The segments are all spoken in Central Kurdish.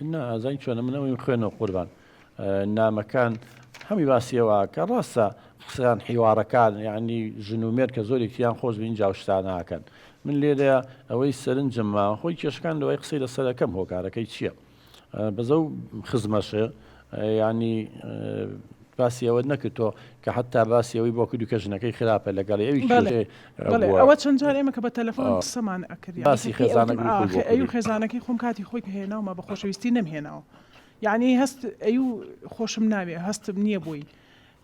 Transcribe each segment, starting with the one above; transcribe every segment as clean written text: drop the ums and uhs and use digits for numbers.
نا ئازانی چۆنە من ئەوەیم خوێنەوە قوربان نامەکان هەمی باسیەوە کە ڕاستە قسەیان حیوارەکان یعنی ژن و مێرد کە زۆرێکیان خۆش بین جاوشتاناکەن من لێرە ئەوەی سەرنجم ما خۆی کێشەکان لەوەی قسەی لەسەرەکەم هۆکارەکەی چییە؟ بەس ئەو خزمەشێ یانی باسی ئەوەت نەکرد تۆ کە حتا باسی ئەوەی بۆ کردو کە ژنەکەی خراپە لەگەڵی ئەوی ئەوە چەند جار ئێمە کە بە تەلەفۆن قسەمان ئەکرد باسی خێزانەکەی خۆی بۆ ئەو خێزانەکەی خۆم کاتی خۆی کە هێناومە بە خۆشەویستی نەمهێناوە یعنی هەست ئەو خۆشم ناوێ هەستم نییە بۆی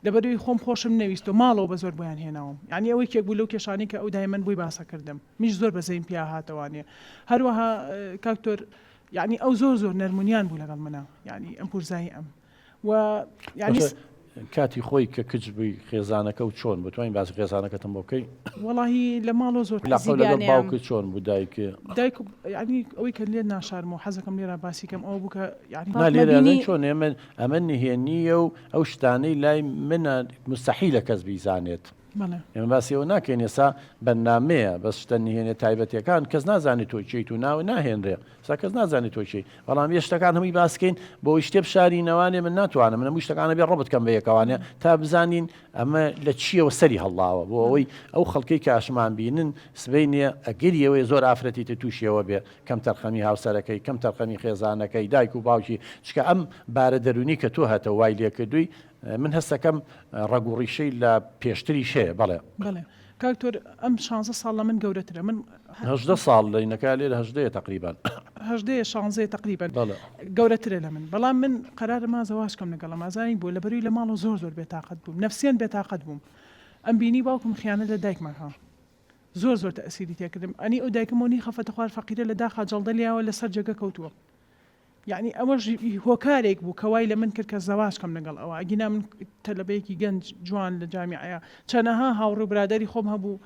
لەبەرئەوەی خۆم خۆشم نەویست و ماڵەوە بە زۆر بۆیان هێناوم یانی ئەوە یەکێک بوو لەو کێشانەی کە ئەو دایمەن بۆی باسە کردم منیش زۆر بەزەیم پیا هاتەوانێ هەروەها کاک تۆر یانی ئەو زۆر زۆر نەرمونیان بوو لەگەڵ منا یانی ئەم پورزایی ئەم و یانی کاتی خۆی کە کچ بووی خێزانەکە و چۆن بوو توانین باسی خێزانەکەتم بۆ بکەی؟ وەڵاهی لە ماڵەوە زۆر لە قەول لەگەڵ باوکت چۆن بوو دایک؟ دایک یانی ئەوەی کە لێت ناشارم و حەزەکەم لێرە باسی کەم ئەوە بوو کە یانی نا لێرە ئەزانی چۆن ئێمە ئەمە نهێنییە و ئەو شتانەی لای منە موستەحیلە کەس بیزانێت. بەڵێ. ئێمە باسی ئەوە ناکەین ئێستا بەرنامەیە بەس شتە نهێنیە تایبەتیەکان کەس نازانێت تۆ کێیت و ناوت ناهێنرێ ئێستا کەس نازانێت تۆ کێی بەڵام یە شتەکان هەمووی باس کەین بۆ ئەوەی شتێ بشارینەوانێ من ناتوانم من هەموو شتەکان ئەبێ ڕەبت کەم بە یەکەوانێ تا بزانین ئەمە لە چیەوە سەری هەڵداوە بۆ ئەوەی ئەو خەڵکەی کە ئەشمان بینن سبەینێ ئەگەری ئەوەیە زۆر ئافرەتی تر تووشیەوە بێ کەم تەرخەمی هاوسەرەکەی کەم تەرخەمی خێزانەکەی دایک و باوکی چکە ئەم بارە دەروونی کە تۆ هەتە وای لێکردووی من هەستەکەم ڕەگ و ڕیشەی لە پێشتریش هەیە بەڵێ. بەڵێ کاک تۆر ئەم شانزە ساڵ لە من گەورەترە من. 18 ساڵ لەینەکە لێرە هەژدەیە تەقریبان. هەژدەیە شانزەیە تەقریبەن بەڵێ. گەورەترە لە من بەڵام من قەرارە ما زەواج کەم لەگەڵم ئازانی بۆ لەبەروی لە ماڵەوە زۆر زۆر بێتاقەت بووم نەفسیەن بێتاقەت بووم ئەم بینی باوکم خیانەت لە دایکم ئەکا زۆر زۆر تەئسیری تێکردم ئەنی ئەو دایکم مۆنی خەفەتە خوار فەقیرە لە داخا جەڵدە لیاوە لەسەر جێگە کەوتووە یەعنی ئەوەش هۆکارێک بوو کە وای لە من کرد کە زەواج کەم لەگەڵ ئەوە ئەگینا من تەلەبەیەکی گەنج جوان لە جامیعەیە چەنەها هاوڕێ و برادەری خۆم هەبوو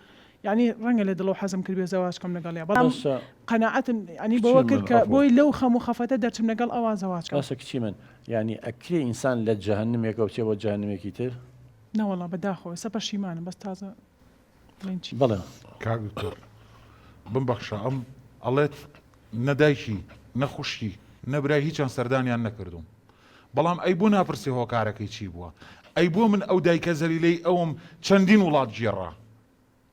یعنی ڕەنگە لە دڵەوە حەزم کرد بێ زەواج کەم لەگەڵیا بەڵام باشە قەناعەتم یعنی کچی بەوە کرد من کە عەفو بۆی لەو خەم و خەفەتە دەرچم لەگەڵ ئەوا زەواج کەم. باشە کچی من یعنی ئەکرێ ئینسان لە جەهەنمێکەوە بچێ بۆ جەهەنمێکی تر؟ نەوەڵا بەداخەوە ئێستا پەشیمانم بەس تازە بڵێن چی. بەڵێ. کاک دکتۆر بمبەخشە ئەم ئەڵێت نە دایکی نە خوشکی نە برای هیچیان سەردانیان نەکردووم بەڵام ئەی بۆ ناپرسێ هۆکارەکەی چی بووە ئەی بۆ من ئەو دایکە زەلیلەی ئەوم چەندین وڵات گێڕا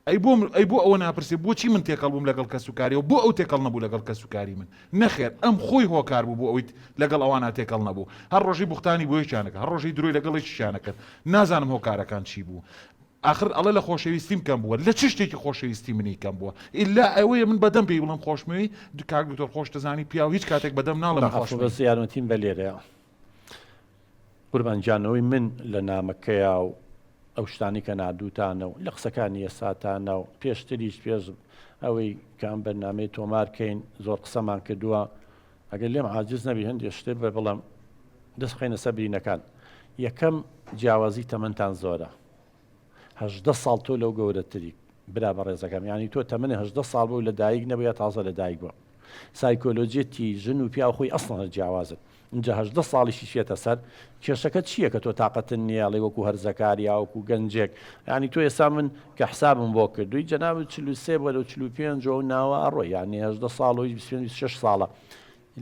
ئەی بۆ ئەی بۆ ئەوە ناپرسێ بۆچی من تێکەڵ بووم لەگەڵ کەسوکاریەوە بۆ ئەو تێکەڵ نەبوو لەگەڵ کەسوکاری من نەخێر ئەم خۆی هۆکار بوو بۆ ئەوەی لەگەڵ ئەوانە تێکەڵ نەبوو هەر ڕۆژی بوختانی بۆ یەکیان ئەکرد هەر ڕۆژی درۆی لەگەڵ یەکیشیان ئەکرد نازانم هۆکارەکان چی بوو ئاخر ئەڵێ لە خۆشەویستیم کەم بووە لە چ شتێکی خۆشەویستی منی کەم بووە ئیلا ئەوەیە من بەدەم پێی بڵێم خۆشمەوێی کاک دکتۆر خۆش دەزانی پیاو هیچ کاتێک بەدەم ناڵێ من عەفو خۆشمەوێی. بەس یارمەتیم بە لێرەیا قوربان گیان ئەوەی من لە نامەکەیا و ئەو شتانەی کە ناردووتانە و لە قسەکانی ئێستاتانە و پێشتریش پێش ئەوەی کە ئەم بەرنامەیە تۆمار کەین زۆر قسەمان کردووە ئەگەر لێم عاجز نەبی هەندێ شتێ بە بڵێم دەست بخەینە سەر برینەکان یەکەم جیاوازی تەمەنتان زۆرە 18 ساڵ تۆ لەو گەورەتری برا بەڕێزەکەم یعنی تۆ تەمەنی 18 ساڵ بوو لە دایک نەبوو یا تازە لە دایک بووە سایکۆلۆجیەتی ژن و پیاو خۆی ئەسڵەن هەر جیاوازن ئینجا 18 ساڵیشی چێتە سەر کێشەکە چییە کە تۆ تاقەتن نییە ئەڵێ وەکو هەرزەکار یا وەکو گەنجێک یعنی تۆ ئێستا من کە حسابم بۆ کردووی جەنابت 43 بەرەو 45 و ناوە ئەڕۆی یعنی 18 ساڵ و 25 26 ساڵە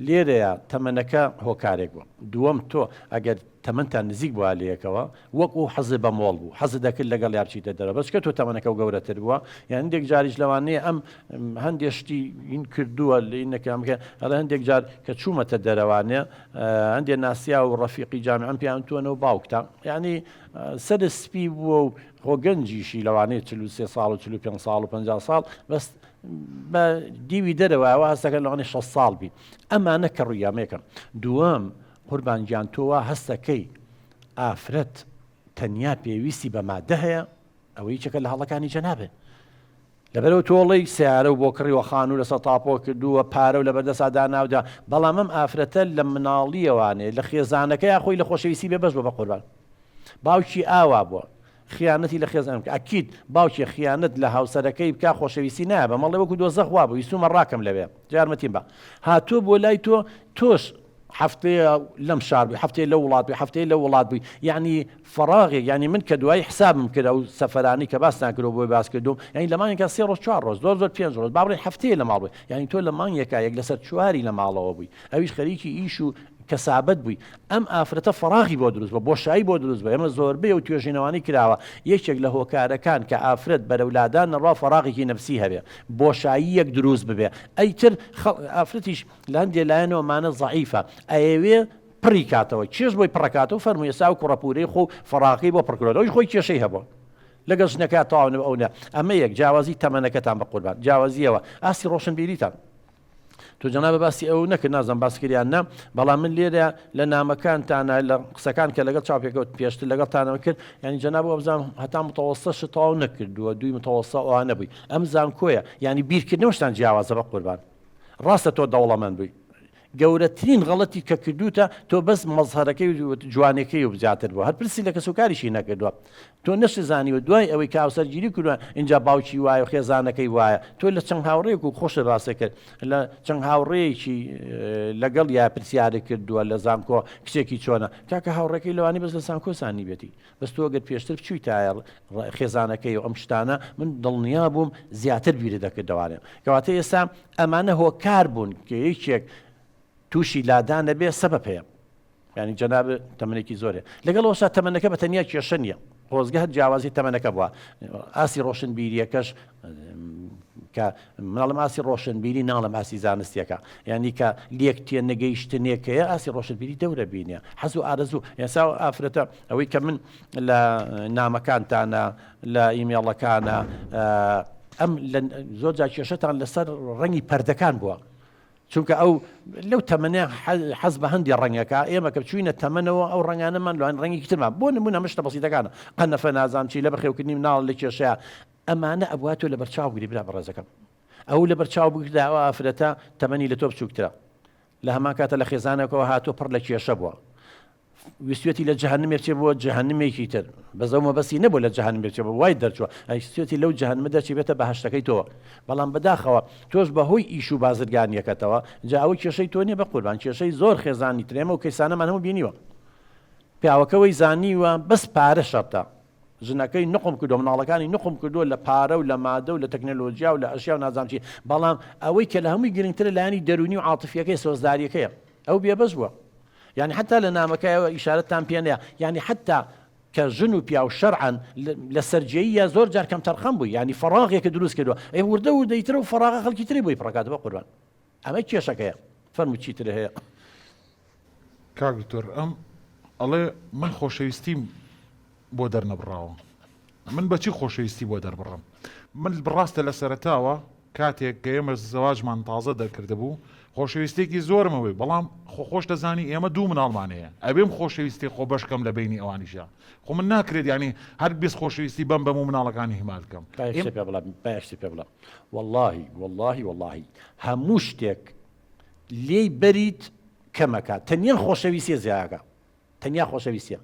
لێرەیا تەمەنەکە هۆکارێک بووە. دووەم تۆ ئەگەر تەمەنتان نزیک بوایە لەیەکەوە وەک ئەو حەزت بە مۆڵ بوو حەزت دەکرد لەگەڵیا بچیتە دەرەوە بەس چکە تۆ تەمەنەکەو گەورەتر بووە یان هەندێک جاریش لەوانەیە ئەم هەندێ شتی این کردووە لێی نەکرا بکە ئەڵێ هەندێک جار کە چوومەتە دەرەوانێ هەندێ ناسیاو و ڕەفیقی جامیعەم پێیان وتووەنەوە باوکتە یعنی سەرت سپی بووە و خۆ گەنجیشی لەوانەیە 43 ساڵ و 45 ساڵ و 50 ساڵ بەس بە دیوی دەرەوە ئەوە هەستەکەن لەوانەیە 60 ساڵ بی ئەمانە کە ڕوویامەیەکە دووەم قوربان گیان تۆ وا هەستەکەی ئافرەت تەنیا پێویستی بە مادە هەیە ئەوە یەکێکە لە هەڵەکانی جەنابێ لەبەرەوە تۆڵەی سیارە و بۆ کڕیوە خانوو لەسەر تاپۆ کردووە پارە و لەبەردەسا داناودا بەڵام ئەم ئافرەتە لە مناڵیەوانێ لە خێزانەکەی خۆی لە خۆشەویستی بێ بەش بۆ بە قوربان باوکی ئاوا بووە خیانەتی لە خێزان بکە ئەکید باوکێ خیانەت لە هاوسەرەکەی بکا خۆشەویستی نایە بە مەڵێ وەکو دۆزەخ وابوو ویستومە ڕاکەم لەوێ جا یارمەتیم بە هاتووە بۆ لای تۆ تۆش. هەفتەیە لەم شار بووی هەفتەیە لەو وڵات بووی هەفتەیە لەو وڵات بووی یعنی فەراغێک یعنی من کە دوایی حسابم کرد ئەو سەفەرانی کە باستان کردو بۆی باس کردوم یعنی لە مانگێکا سێ ڕۆژ چوار ڕۆژ زۆر زۆر پێنج ڕۆژ با بڵێین هەفتەیە لە ماڵ بووی یعنی تۆ لە مانگێکا یەک لەسەر چواری لە ماڵەوە بووی ئەویش خەریکی ئیش و کەسابەت بووی ئەم ئافرەتە فەراغی بۆ دروست بووە بۆشایی بۆ دروست بووە ئێمە زۆربەی ئەو توێژینەوانەی کراوە یەکێک لە هۆکارەکان کە ئافرەت بەرەو لادان نەڕوا فەراغێکی نەفسی هەبێ بۆشاییەک دروست ببێ ئەیتر ئافرەتیش لە هەندێ لایەنەوە مانە زەعیفە ئەیەوێ پڕی کاتەوە کێش بۆی پڕەکاتەوە فەرموو ئێستا ئەو کوڕە پورەی خۆ فەراغەکەی بۆ پڕکردەوە ئەویش خۆی کێشەی هەبووە لەگەڵ ژنەکە تەواو نەبوو ئەو نە ئەمە یەک جیاوازی تەمەنەکەتان بە قوربان جیاوازیەوە ئاستی ڕۆشنبیریتان تۆ جەنابە باسی ئەو نەکرد نازم باس کریان نا بەڵام من لێرە لە نامەکانتانە لە قسەکان کە لەگەڵ چاپێکەوت پێشتر لەگەڵتانەوە کرد ینی جەناب وابزانم هەتا متەوەستە شت تەواو نەکردووە دووی متەوەستە ئەوانە بووی ئەم زانکۆیە ینی بیرکردنەوەشتان جیاوازە بە قوربان ڕاستە تۆ دەوڵەمەند بووی گەورەترین غەڵەتی کە کردووتە تۆ بەس مەزهەرەکەی و جوانەکەی و زیاتر بووە هەر پرسی لە کەسوکاریشی نەکردووە تۆ نەشت زانیوە دوای ئەوەی کە هاوسەرگیری کردووە ئینجا باوکی وایە و خێزانەکەی وایە تۆ لە چەند هاوڕێک و خۆشت باسی کرد لە چەند هاوڕێیەکی لەگەڵ یا پرسیارت کردووە لە زانکۆ کچێکی چۆنە کاکە هاوڕێکەی لەوانی بەس لە زانکۆ زانیبێتی بەس تۆ گەر پێشتر بچویتایە خێزانەکەی و ئەم شتانە من دڵنیا بووم زیاتر بیرت دەکردەوانێ کەواتە ئێستا ئەمانە هۆکار بوون کە یەکێک تووشی لادان نەبێ سەبەب هەیە یعنی جەناب تەمەنێکی زۆرێ لەگەڵ ئەوسا تەمەنەکە بە تەنیا کێشە نییە خۆزگە هەر جیاوازی تەمەنەکە بووە ئاسی ڕۆشنبیریەکەش کە مناڵم ئاسی ڕۆشنبیری ناڵم ئاسی زانستیەکە یعنی کە لێک تێ نەگەیشتنێکەیە ئاسی ڕۆشنبیری دەورە بینێ حەز و ئارەزوو ئێسا ئافرەتە ئەوەی کە من لە نامەکانتانە لە ئیمێڵەکانە ئەم زۆر جا کێشەتان لەسەر ڕەنگی پەردەکان بووە چونکە ئەو لەو تەمەنە حەز بە هەندی ڕەنگەکە ئێمە کە چوینە تەمەنەوە ئەو ڕەنگانەمان لەوان ڕەنگێکی ترمان بۆ نمونە مشتە بەسیتەکانە قەنەفە نازام چی لە بەخێوکردنی مناڵ لە کێشەیە ئەمانە ئەبوا تۆ لەبەرچاو بگری برا بەڕێزەکەم ئەو لەبەرچاو بگردا ئەو ئافرەتە تەمەنی لە تۆ بچووکترە لە هەمان کاتە لە خێزانێکەوە هاتووە پڕ لە کێشە بووە ویستویەتی لە جەهەنمێ بچێ بۆ جەهەنمێکی تر بەس ئەو مەبەستی نەبوو لە جەهەنمێ بچێ بۆ وای دەرچووە ویستویەتی لەو جەهەنمە دەرچێ بێتە بەهەشتەکەی تۆ بەڵام بەداخەوە تۆش بەهۆی ئیش و بازرگانیەکەتەوە جا ئەوە کێشەی تۆ نییە بە قوربان کێشەی زۆر خێزانی تر ئێمە و کەیسانەمان هەموو بینیوە پیاوەکە وەی زانیوە بەس پارە شەرتە ژنەکەی نقم کردووە مناڵەکانی نقم کردووە لە پارە و لە مادە و لە تەکنەلۆجیا و لە ئەشیا و نازانم چی بەڵام ئەوەی کە لە هەمووی گرنگترە لایەنی دەروونی و عاتفیەکەی سۆزداریەکەیە ئەو بێبەش بووە یانی حتا لە نامەکەیەوە ئیشارەتتان پێ نەیە یانی حتا کە ژن و پیاو شەرعەن لە سەرجێیە زۆر جار کەم تەرخەم بووی یانی فەراغێکە دروست کردووە ئەی وردە وردە ئیتر و فەراغە خەڵکی تری بۆی پڕەکات بە قوربان ئەمە کێشەکەیە فەرموو چیتر هەیە کاک دکتۆر ئەم ئەڵێ من خۆشەویستیم بۆ دەرنەبڕاوە من بەچی خۆشەویستی بۆ دەربڕم من بڕاستە لە سەرەتاوە کاتێک کە ئێمە زەواجمان تازە دەرکردبوو خۆشەویستێکی زۆرم هەبوو بەڵام خۆ خۆش دەزانی ئێمە دوو مناڵمان هەیە ئەبێم خۆشەویستی خۆ بەشکەم لە بینی ئەوانیشا خۆ من ناکرێت یعنی هەر بیست خۆشەویستی بەم بەم و مناڵەکانی هیمال کەم با یەک شتێ پێ بڵێم با یەک شتێ پێ بڵێم وەڵاهی وەڵاهی وەڵاهی هەموو شتێک لێی بەریت کەمەکە تەنیا خۆشەویستیە زیایەکە تەنیا خۆشەویستیە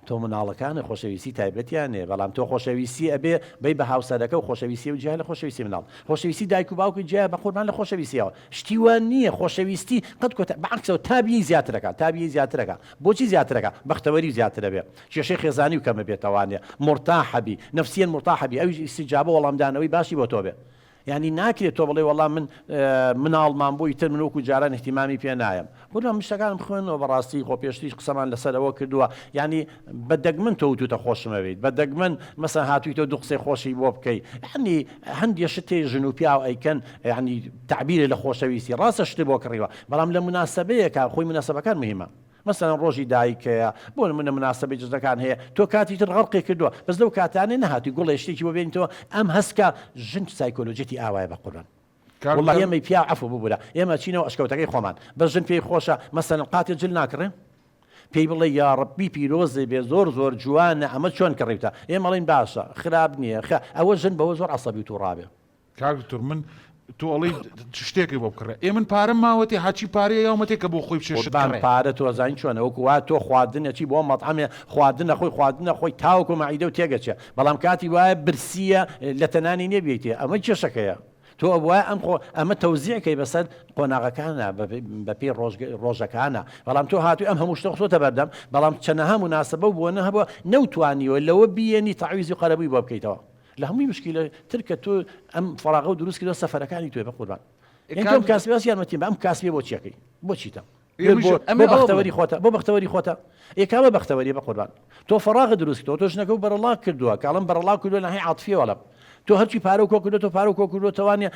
تۆ مناڵەکانە خۆشەویستی تایبەتیان هەیە بەڵام تۆ خۆشەویستی ئەبێ بی بە هاوسەرەکە و خۆشەویستی و جیا لە خۆشەویستی مناڵ خۆشەویستی دایک و باوکی جیا بە قوربان لە خۆشەویستیەوە شتی وا نییە خۆشەویستی قەت کۆتا بەعکسەوە تا بیەی زیاترەکە تا بیەی زیاترەکە بۆچی زیاترەکە بەختەوەری زیاترە بێ کێشەی خێزانی و کەمە بێتەوانێ مورتاحەبی نفسیەن مورتاحەبی ئەویش ئیستیجابە وەڵامدانەوەی باشی بۆ تۆ بێ یانی ناکرێت تۆ بڵێی وەڵا من مناڵمان بوو ئیتر من وەکو جاران اهتیمامی پێ نایەم قوربان من شتەکانم خوێندنەوە بەڕاستی خۆ پێشتریش قسەمان لەسەر ئەوە کردووە یانی بە دەگمەن تۆ وتوتە خۆشمەوێیت بە دەگمەن مەسەن هاتوویتەوە دوو قسەی خۆشی بۆ بکەی یانی هەندێ شت هەیە ژن و پیاو ئەیکەن یانی تەعبیرە لە خۆشەویستی ڕاستە شتت بۆ کڕیوە بەڵام لە مناسەبەیەکا خۆی مناسەبەکان مهمە مەسەلەن ڕۆژی دایک هەیە بۆ نمونە مناسەبەی جەژنەکان هەیە تۆ کاتی تر غەرقێ کردووە بەس لەو کاتانەی نەهاتووی گوڵێ شتێکی بۆ بێنیتەوە ئەم هەست کە ژن سایکۆلۆجیەتی ئاوایە بەقوربان کاک وەڵا دکتۆر ئێمەی پیاو عەفو ببورە ئێمە چینەوە ئەشکەوتەکەی خۆمان بەس ژن پێی خۆشە مەسەلەن قاتێ جل ناکڕێ پێی بڵێ یاڕەبی پیرۆزێ بێ زۆر زۆر جوانە ئەمە چۆن کڕیوتە ئێمە ئەڵێین باشە خراپ نییە خە ئەوە ژن بەوە زۆر عەسەبی و توڕابێ. کاک دکتۆر من تۆ ئەڵێی شتێکی بۆ بکڕێ ئێ من پارەم ماوەتێ هەرچی پارەیە یاومەتێ کە بۆ خۆی بچێ شت قوربان کڕێ. پارە تۆ ئەزانی چۆنە وەکو وا تۆ خواردن ئەچی بۆ مەتعەمێ خواردن ئەخۆی خواردن ئەخۆی تاوەکو مەعیدەو تێگەچێ بەڵام کاتی وایە برسیە لەتە نانی نیە بیەیتێ ئەمە کێشەکەیە. تۆ ئەبوایە ئەم خۆ ئەمە تەوزیع کەی بەسەر قۆناغەکانا بەپێی ڕۆژەکانا بەڵام تۆ هاتووی ئەم هەموو شتە خستۆتە بەردەم بەڵام چەنەها موناسەبە و بۆنە هەبووە نەوتوانیوە لەوە بیێنی تەعویزی و قەرەبووی بۆ بکەیتەوە لە هەمووی مشکیلە تر کە تۆ ئەم فەراغە و دروست کردوە سەفەرەکانی تۆی بە قوربان یعنی تۆ ئەم کاسبی بەس یارمەتیم بە ئەم کاسبیە بۆ چیەکەی بۆ چیتە بۆ بەختەوەری خۆتە بۆ بەختەوەری خۆتە ئێ کامە بەختەوەری بە قوربان تۆ فەراغە دروست کردوە تۆ ژنەکە و بەرەڵا کردووە کاڵم بەرەڵا کردووە لە هەی عاتفیەوە ئەڵێم تۆ هەرچی پارە و کۆ کردووە تۆ پارە و کۆ کردووە تەوانە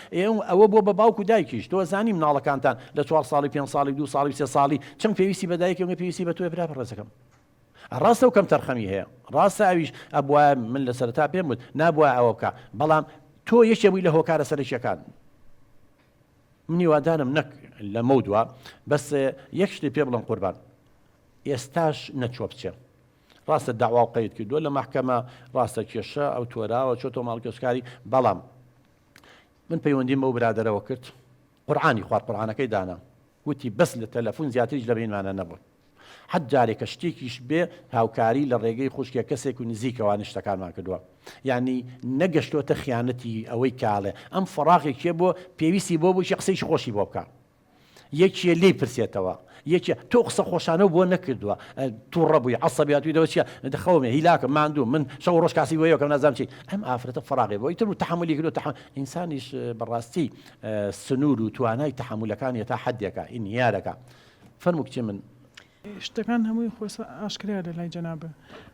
ئەوە بۆ بە باوک و دایکیش تۆ زانی مناڵەکانتان لە چوار ساڵی پێ ساڵی دو ساڵی سێ ساڵی چەند پێویستی بە دایکی و پێویستی بە تۆی برا بەڕێزەکەم ڕاستە و کەم تەرخەمی هەیە ڕاستە ئەویش ئەبواە من لە سەرتا پێم وت نابووە ئەوە بکە بەڵام تۆ یەکێ بووی لە هۆکارە سەرەکیەکان من هیوادارم نەک لەمەودوا بەس یەک شتی پێ بڵێم قوربان ئێستاش نەچوە بچێ ڕاستە داوا و قەید کردووە لە مەحکەمە ڕاستە کێشە ئەو تۆراوە چۆتۆ ماڵکەسکاری بەڵام من پەیوەندیم بەو برادەرەوە کرد قورآانی خوار قورآانەکەی دانا وتی بەس لە تەلەفۆن زیاتریش لە بینمانە نەبوو حەت جارێ کە شتێکیش بێ هاوکاری لە ڕێگەی خوشکێ کەسێک و نزیکەوە شتەکانمان کردووە یانی نەگەشتۆتە خیانەتی ئەوەی کاڵێ ئەم فەراغێکیە بۆ پێویستی بۆ بوو قسەیش خۆشی بۆ بکە یەکێ لێی پرسێتەوە یەکێ تۆ قسە خۆشانە بۆ نەکردووە تووڕە بووی عەسەبیاتوی دەوە چیە دەخەومێ هیلاکە ماندوو من شەو ڕۆژ کاسی بۆ یەکەم نازانم چی ئەم ئافرەتە فەراغێ بۆ ئیتر و تەحەمولی کردو تەحەمول ئینسانیش بەڕاستی سنوور و توانای تەحەمولەکانی تا حدێکە ئینهیارەکە فەرموو کچێ من. شتەکان هەمووی خۆ ئاشکرایە لە لای جەنابت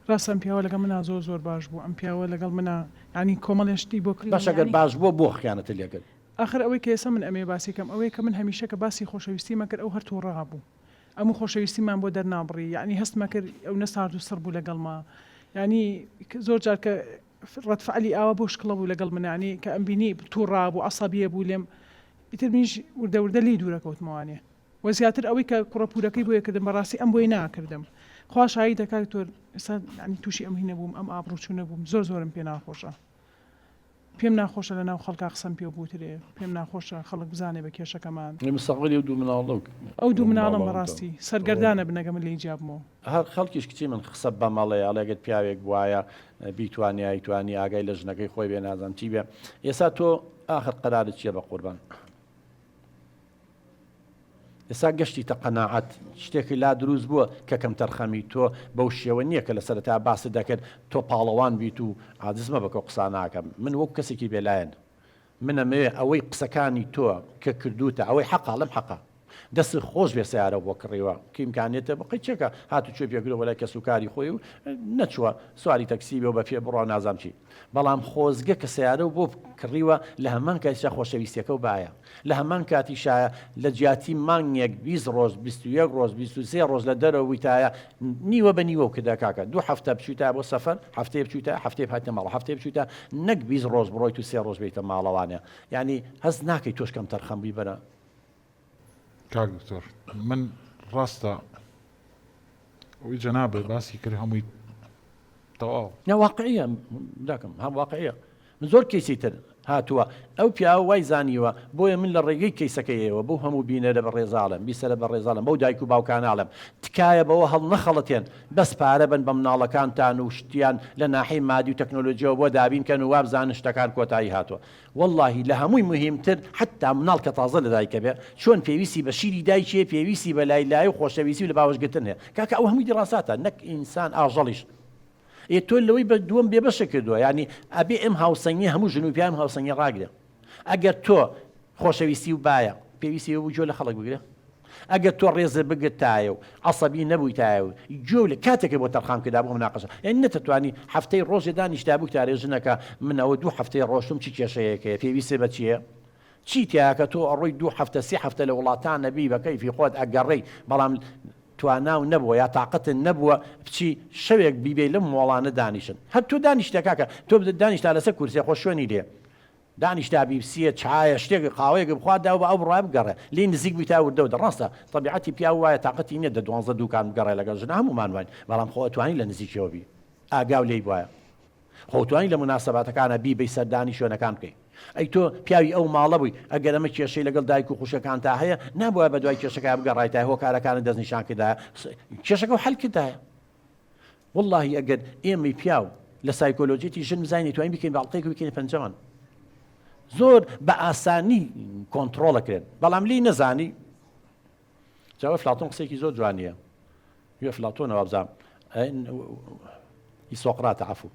ڕاستە ئەم پیاوە لەگەڵ منا زۆر زۆر باش بوو ئەم پیاوە لەگەڵ منا یانی کۆمەڵێ شتی بۆ کردم باشە گەر یانی. باش بووە بۆ خیانەتت لێ کرد؟ ئاخر ئەوەی کە ئێستا من ئەمەوێ باسی کەم ئەوەیە کە من هەمیشە کە باسی خۆشەویستیم ئەکرد ئەو هەر توڕە بوو ئەموو خۆشەویستیمان بۆ دەرنابڕی یانی هەستم ئەکرد ئەو نە سارد و سڕ بوو لەگەڵما یانی زۆر جار کە ڕەد فعلی ئاوا بەو شکڵە بوو لەگەڵ منا یانی کە ئەمبینی توڕە بوو عەسەبیە بوو لێم ئیتر منیش وردە وردە لێی دوورەکەوتمەوانێ. وە زیاتر ئەوەی کە کوڕە پورەکەی بۆیە کردم بەڕاستی ئەم بۆی ناکردم خوا شاهیدە کاک دکتۆر ئێستا یانی توشی ئەم هینە بووم ئەم ئابڕوچونە بووم زۆر زۆرم پێ ناخۆشە پێم ناخۆشە لە ناو خەڵکا قسەم پێ بوترێ پێم ناخۆشە خەڵک بزانێ بە کێشەکەمان. مستەقبەلی ئەو دوو مناڵە و ئەو دوو مناڵەم بەڕاستی سەرگەردانە بن ئەگەر من لێی جیا بمەوە. هەر خەڵکیش کچی من قسە بەمەڵێ ئەڵێ گەر پیاوێک بوایە بیتوانیایە ئەیتوانی ئاگای لە ژنەکەی خۆی بێ نازانم چی بێ ئێستا تۆ ئاخر قەرارت چیە بەقوربان. ئێستا گەشتیتە قەناعەت، شتێکی لا دروست بووە کە کەمتەرخەمی تۆ بەو شێوە نییە کە لە سەرەتا باست دەکرد تۆ پاڵەوان بیت و عاجز مەبە کەو قسانە ئەکەم من وەکو کەسێکی بێلایەن من ئەمەوێ ئەوەی قسەکانی تۆ کە کردووتە ئەوەی حەقە ئەڵێم حەقە دەستت خۆش بێ سەیارەو بۆ کڕیوە کە ئیمکانیەتە بۆ قەی چێکە هاتوچۆی پێکردووە بۆ لای کەسوکاری خۆی و نەچووە سواری تەکسی بێ و بە پێ بڕوا و نازانم چی بەڵام خۆزگە کە سەیارەو بۆ کڕیوە لە هەمان کاتیشا خۆشەویستیەکەو بایە لە هەمان کاتیشایە لە جیاتی مانگێک 20 ڕۆژ 21 ڕۆژ 23 ڕۆژ لە دەرەوە بوویتایە نیوە بە نیوە کردە کاکە دوو هەفتە بچوویتایە بۆ سەفەر هەفتەیە بچوویتایە هەفتەیە بهاتیتە ماڵەوە هەفتەیە بچوویتە نەک 20 ڕۆژ بڕۆیت و سێ ڕۆژ بێیتە ماڵەوانە یانی هەست ناکەی تۆش کەمتەرخەم بووی بەرە کاک دکتۆر من ڕاستە ئەوەی جەنابت باسی کرد هەمووی تەواو. نا واقعیە براکەم هەم واقعیە من زۆر کەیسی تر هاتووە ئەو پیاوە وای زانیوە بۆیە من لە ڕێگەی کەیسەکەی ئێوە بەو هەموو بینەرە بەڕێزاڵم بیسەرە بەڕێزاڵم بەو دایک و باوکاناڵم تکایە بەوە هەڵنەخەڵەتێن بەس پارە بن بە مناڵەکانتان و شتیان لە ناحەی مادی و تەکنۆلۆجیەوە بۆ دابین کەن و وابزانن شتەکان کۆتایی هاتووە وەڵاهی لە هەمووی موهیمتر حەتا مناڵ کە تازە لە دایکە بێ چۆن پێویستی بە شیری دایکی هەیە پێویستی بە لای لای و خۆشەویستی و لە باوەش گرتن هەیە کاکە ئەوە هەمووی دیڕاساتە نەک ئینسان ئاژەڵیش ئێ تۆ لەوەی بە دووەم بێبەشە کردووە یانی ئەبێ ئەم هاوسەنگی هەموو ژن و پیاوم هاوسەنگی ڕاگرێ ئەگەر تۆ خۆشەویستی و بایە پێویستی بوو گوێ لە خەڵک بگرێ ئەگەر تۆ ڕێزت بگرتایە و عەسەبی نەبوویتایە و گوێ لە کاتێکت بۆ تەرخان کردا بۆ مناقەشە یانی نەتەتوانی هەفتەی ڕۆژێ دانیشتا بوویتارێ ژنەکە من ئەوە دوو هەفتەیە ڕۆشتم چ کێشەیەک هەیە پێویستت بە چییە چی تیایە کە تۆ ئەڕۆی دوو هەفتە سێ هەفتە لە وڵاتان نەبی بە کەیفی خۆت ئەگەڕێی بەڵام تواناو نەبووە یا تاقەتت نەبووە بچی شەوێک بیبەی لەم مۆڵانە دانیشن هەر تۆ دانیشتە کاکە تۆ دانیشتا لەسەر کورسێ خۆ شوێنی لێ دانیشتا بیپسیە چایە شتێک قاوەیەک بخوات داو بە ئەو بڕوایە بگەڕێ لێی نزیک بوویتا وردە وردە ڕاستە تەبیعەتی پیاو وایە تاقەتی نیە دە دوانزە دوکان بگەڕێ لەگەڵ ژنە هەموومان واین بەڵام خۆ ئەتوانی لە نزیکیەوە بی ئاگاو لێی بوایە خۆ توانی لە موناسەباتەکانا بیبەی سەردانی شوێنەکان بکەی ئەی تۆ پیاوی ئەو ماڵە بووی ئەگەر ئەمە کێشەی لەگەڵ دایک و خوشکەکانتا هەیە نابوایە بەدوای کێشەکە بگەڕایتایە هۆکارەکانت دەستنیشان کردایە کێشەکەو حەل کردایە وەڵاهی ئەگەر ئێمەی پیاو لە سایکۆلۆجیەتی ژن بزانین ئەتوانین بیکەین بە ئەڵقەیەک و بیکەینە پەنجەمان. زۆر بە ئاسانی کۆنتڕۆڵەکرێن بەڵام لی نەزانی جا ئەفلاتۆن قسێکی زۆر جوانیە وی ئەفلاتۆنە وابزانم ئی سۆقراتە عەفو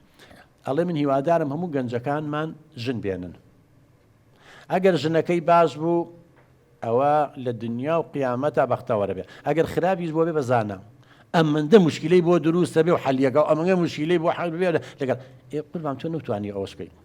ئەڵێ من هیوادارم هەموو گەنجەکانمان ژن بێنن ئەگەر ژنەکەی باش بوو ئەوە لە دنیا و قیامەتا بەختەوەرە بێ ئەگەر خراپیش بۆ بێ بەزانە ئەمەندە مشکلەی بۆ دروستە بێ و حەلیەکە ئەمەگە مشکلەی بۆ حەل بێ لەگەڵ قوربان تۆ نەتوانی ئەوەش بکەیت.